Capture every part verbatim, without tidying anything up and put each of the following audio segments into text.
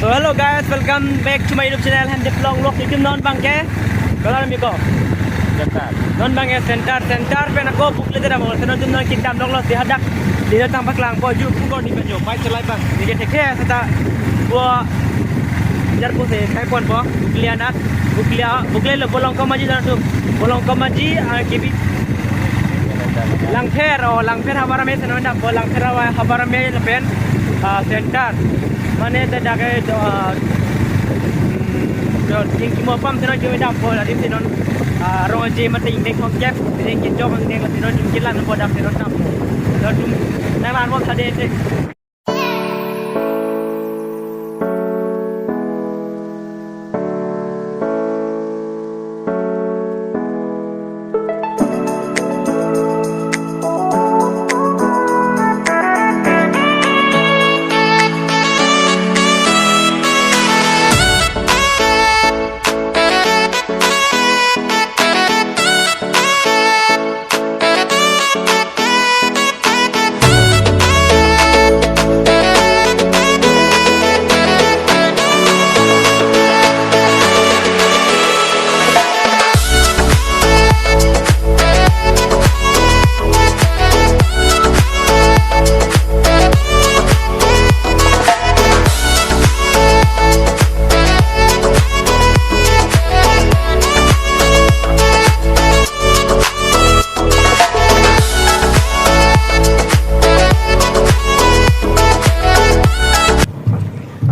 So hello guys, welcome back to my YouTube channel, Handeplong Vlog. Itum non abangke, kalar miko. Center. Non abangke center, center pen ako bukle dera mo. Seno itum non kedam longlo si hadak. Dera tang paklangpo, ju pukor di penjo. Pai chelai bang. Nike thekhe seta. Bo jar po se, sai ponpo. Bukle anat. Bukle, bukle lo Bolong Komaji dan tu. Bolong Komaji, ah, kibi. Langpher, oh, Langpher havar amei seno dampo, Langpher havar, havar amei lapen, ah, center. Mane te dak ke, ah, hmm, jo, Dengki Mopam seno jo dampo, adim seno, ah, rong je mate ingdeng thomkep, ingdeng kejok ingdeng seno jum kilan po dak seno dampo. Seno jum nang lan mo thade te.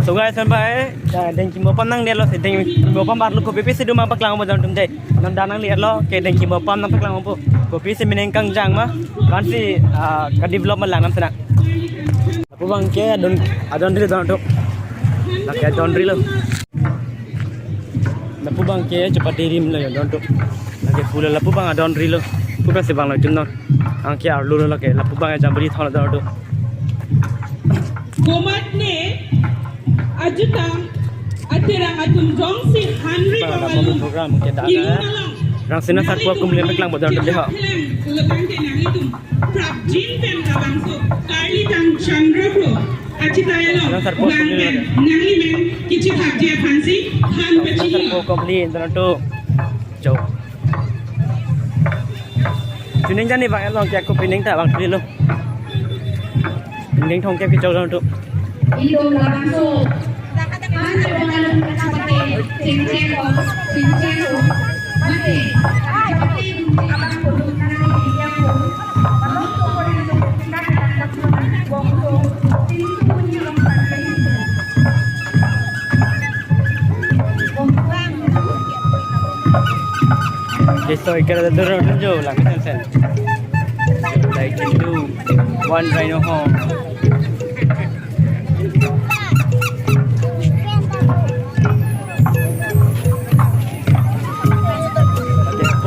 So guys, sampai, eh, Dengki Mopam nangdetlo, si Dengki Mopam arlo kopi pisi duma paklang mo jam tum dei. Nang danang lihat lo, ke Dengki Mopam nang paklang po. Kopi si meneng kangjang ma, kan si, ah, ka develop ma lang nam sana. Lapu abangke adon, adon dri don tu. Lake adon dri lo. Lapu abangke chepate rim lo ya don tu. Lake pula lapu abang adon dri lo. Pula si bang lo jun non. Anke arlo lo lake lapu abang jambri thon don tu. Komatne ajuta aterang atum jongsi hanri. Bang lapu abang alum program ke da. Ilun along. Rangsina sarpo akum le paklang bo don tu dei ho. Lebang ke nang itum. Prapjin pen labangso karli tang Chandra Pro achitayalo. Nang sarpo bang pen lagi. Nangli men kichi thakji aphansi han. Nang pachini sarpo lo. Komli entar tu. Jo. Chuning jani bang elong kya ko pining ta bang pilo. Pining thong kya kichok tu. Itum labangso. Listo, ikera duro dun jo lang sen sen. Like you do one rhino home.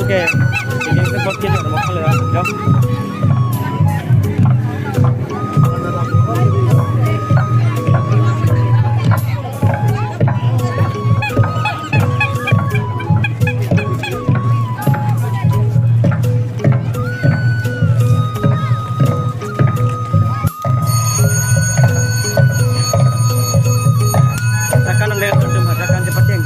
Okay, okay. Ini support kita sama kali ya. Rakan ang leher tu, rakan cepat yang.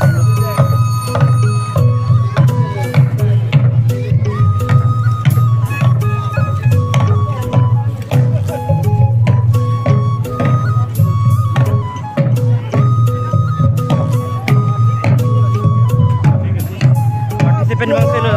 Participant bang selo.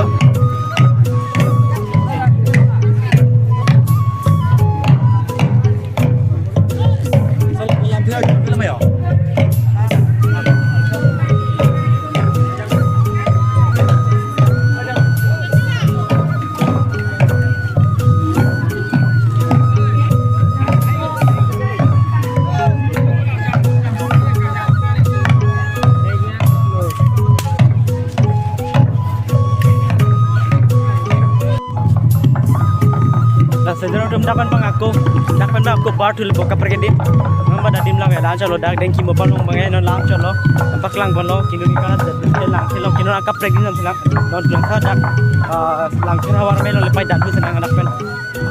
Laso ajoine atum dak pen bang ako, dak pen bang ako bar thul bo kaprek adim. Nang ba dak adim lang ya, lang cholo dak Dengki Mopam along bang ya, non lang cholo. Paklang ponlo, kinu ni kalat, lang cholo, kinu angka prek adim lang. Non lang sa dak, ah, Langpher havar amei along le pai dak du senang dak pen.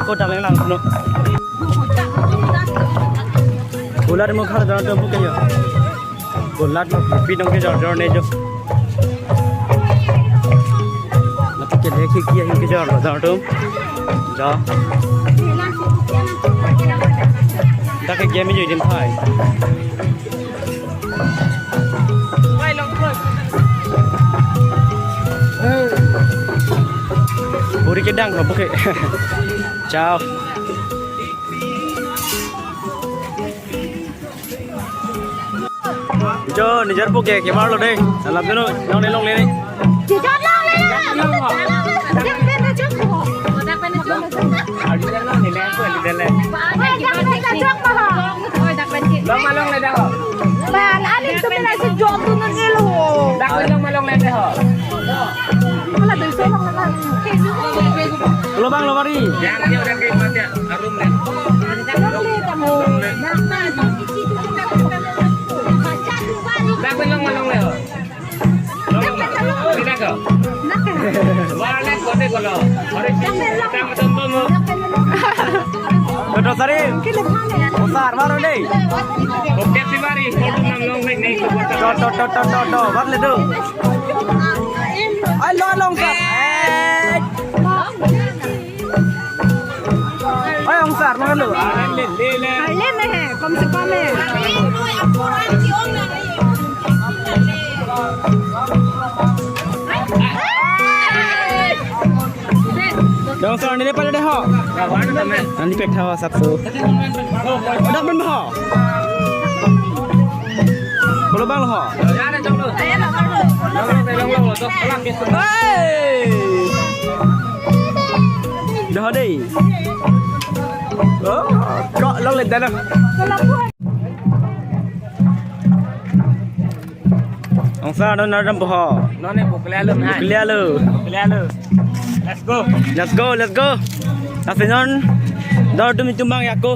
Ako dak lang lang no. Bola demo khar dak tu bukan ya. Golat lo, pi nong kejor jor ne jo. Lapu ke le khiki ahin kejor lo jor atum. Jo. Dak ke game jo idim thai. Puri kedang lo puke. Ciao. Jo, nijar puke kemar lo dei. Salam dulu, nong ne longle dei. Jijat longle. Dak pen na jok ko. Dak pen na jok. Dak pen na jok ko. Long ma longle dei ho. Ban, aling tu pina si jok tu nun il ho. Dak pen long ma longle dei ho. Ala dei so longle. Lo bang lo mari. Yang dia udah ke mati arum deh. Longle kamu. Dak pen long ma longle ho. Long ma. Tidak ko. Wala kote ko lo. Ore kita ketemu mo. Toto sari. Osar maro dei. Oke si mari. Photo nam long mek nei ko. To to to to to to. Bar le do. Ai lo long sa. Ai. Oi, ongsar, makan lo. Arle, le, le. Arle me hai, kam se kam hai. Dong sar, nile pale dei ho. Kawan temen. Nani pek thawa sapso. Dak pen ho. Pulo bang lo ho. Hey. Dah dei. Oh, kok long le dana. Ongsar non nar dam boho. Non ne bukle alo nai. Bukle alo. Bukle alo. Let's go. Let's go, let's go. Lapen non dor tum itum bang ako.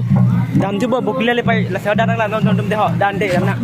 Dam tu bo bukle le pai la sa dan lang non dor tum dei ho. Dan dei dam na.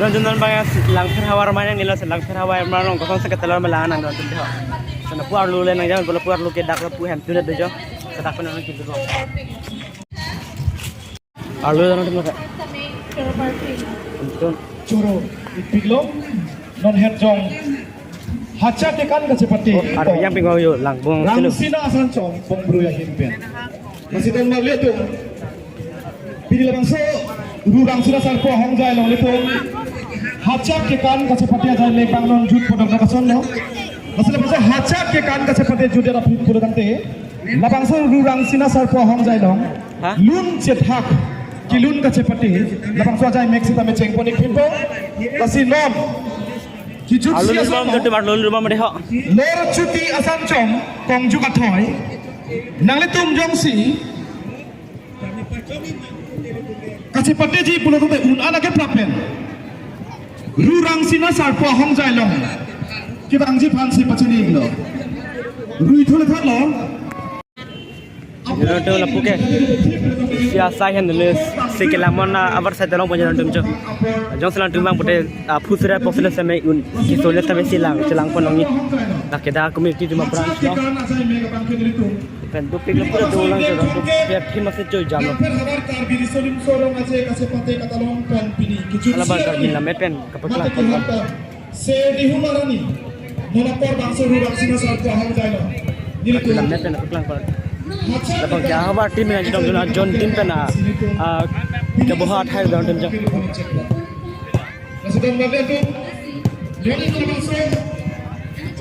Sudah juntan bang ya, Langpher Havar mana yang nilo, Langpher Havar mana nong kosong sekitar malang nang nonton deh. Sana pu arlo le nang jam, kalau pu arlo ke dak pu hem tunet deh jo. Sedak pen nang kintu. Arlo dan nonton ka. Nonton. Choro, ipik lo, non het jong. Hacha kekan kachepate. Oh, arlo yang pingau yo, langbong selu. Rangsina Asanchong, Bongbru ahin pen. Lasi ton mar le tum. Pini labangso Ru Rangsina Sarpo Ahongjai along le tum. Hacha kekan kachepate ajai le bang non jut podok na kason lo. Lasi labangso hacha kekan kachepate jut dia rapid podok ante. Labangso Ru Rangsina Sarpo Ahongjai along. Ha? Lun chethak. Kelun kachepate. Labangso ajai mek sita me cheng ponik pin po. Lasi non. Kijut arlo si lun ason bom lo. Jut mar lun bom deh ho. Lor chuti Asanchong, kongju kathoi. Nang le tum jongsi. Kachepateji pulote un-an ake prapen. Ru Rangsina Sarpo Ahongjai along. Kevangji aphansi pachini lo. Rui thule thak lo. Ino tu lapu ke. Si asai hen dulu si kelamon na abar sai tolong ponjang tum cho. Jongsi lang tum bang pute, ah, phusira poksila seme un. Kisole seme silang, silang pon longi. Lake dak community cuma branch lo. Pen dopik lo pura dolang cho, dopik ya phim ase cho jam lo. Ala bang Karbi lam pen kapaklang. Sir Dihu Marani, non apor bangso Ru Rangsina Sarpo ahongjailo. Nelitum. Lam pen kapaklang pa. Dapat ya, habar team yang jong jong jon team pen, ah, ah, kebuhat hai dalam team jong. Nasi dong bagai tu. Nelitum bangso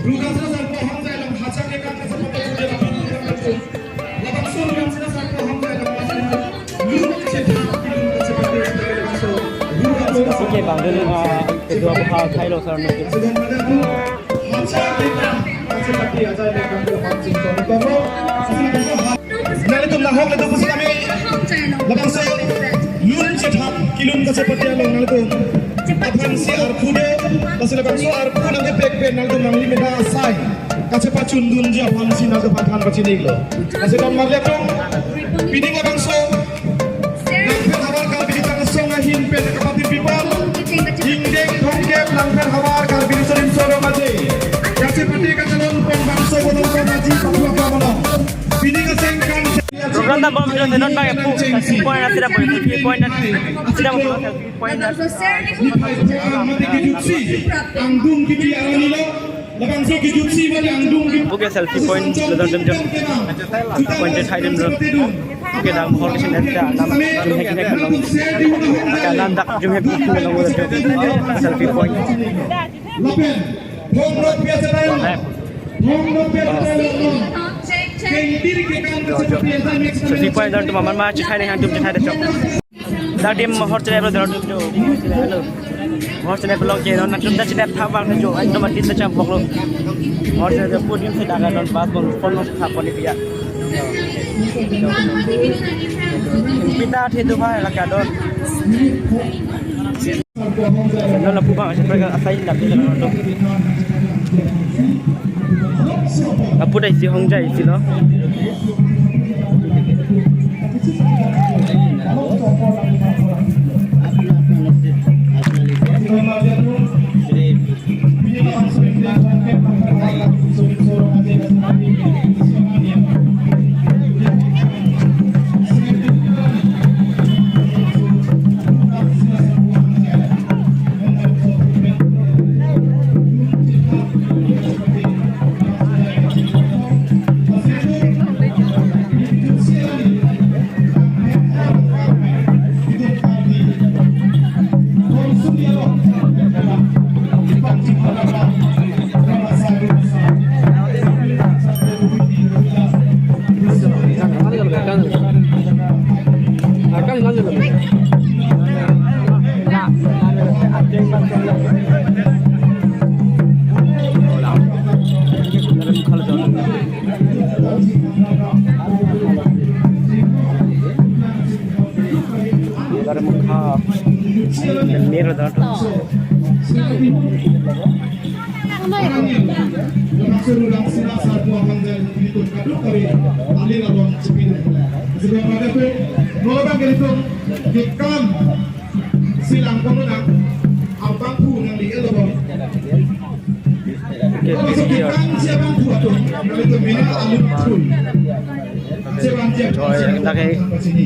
Ru Rangsina Sarpo ahongjailo, hachak ke kan kasih pakai. Oke, bang, dun, ah, kedua buha kailo sar ni. Nelitum nahok le tu pusi kami. Labangso lun chethap kelun kachepate along nelitum aphansi arphu do, lasi labangso arphu nangkepek pen nelitum nangli meda asai kachepachundunji aphansi nangtum aphan pachini lo. Lasi don marli atum, pini labangso Langpher havar Karbi Riso Nimso Rong ahin pen kapatiri pipal, ingdeng thomkep Langpher havar Karbi Riso Nimso Rong aje kachepate kachelon pen bangso bolong pen aji patua kamono. Pini kachengkan program ta bom jong non bang pu point asira point point asira point. Angdung kipi arani lo, labangso kijutsi mari angdung kipi. Oke, selfie point lo don jong jong. Point je thai dem ro. Oke, dang hor kesen eta nam jumhek hek lo. Ka nam dak jumhek hek lo. Selfie point. Lapen phone rot pia chetai lo. Phone rot pia chetai lo. Kengtir ke kan. Selfie point don tu maman ma chethai ne hang tum chethai de chok. Dak dim hor chene lo dor jo. Hor chene belong ke non tum da chene thap bang jo. Ai tum atin da cham bok lo. Hor chene put dim se daga don bas bang phone lo thap pon ni pia. Pita the tu bhai la ka don. Non lapu bang asai asai dap di daga don. Lapu dai si hongjai si lo. Ebar mukha nir dah. Silang kono nang, abang pu nang li elo bang. Oke, video. Siapa pu atau nang itu mina alu pu. Siapa dia? Joy, lake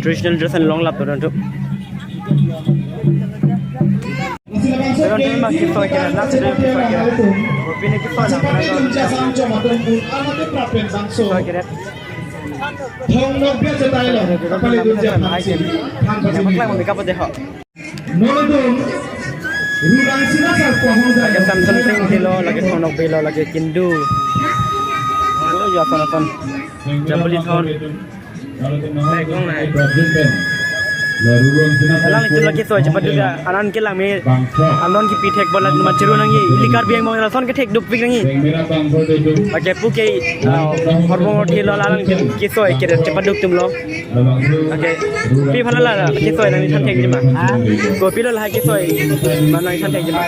traditional dress and long lap tu. Pero hindi naman kito kaya na, sino yung kito kaya? Pini kito na, pero kito kaya. Thong nok biya chetai lo, kapali dun jam. Ay, kaya. Yang maklak mo, di ka pa deho. Lake Samson Sing Dilo, lake Thong Nokbe lo, lake Kindu. Oh, ya, ton, ton. Jambuli ton. Alang itu lake so cepat juga. Anan kelang me. Alon kipi thek bola cuma ceru nangji. Ili Karbi Anglong lason kethek dopik nangji. Oke, puke, ah, horbong roti lo alang ke so kere cepat duk tum lo. Oke. Pi phala la, ke so nang than thek jima. Ko pi lo la ke so. Mana than thek jima.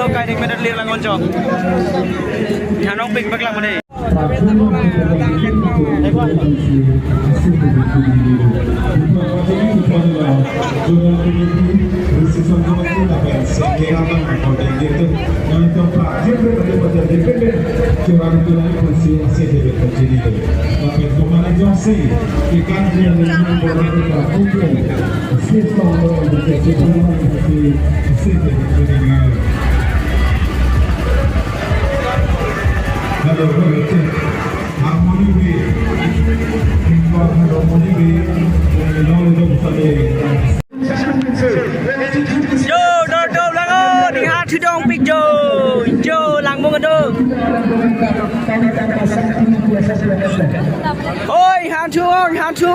Hangso Kaining medal lir lang onjong. Ihanong pik bak lang mane. Hello, hello, check. Harmony be. Harmony be. Jo, dor dor lang o, Inghan Thudong pik jo. Jo, langmung do. Oi, Inghan Thu, Inghan Thu.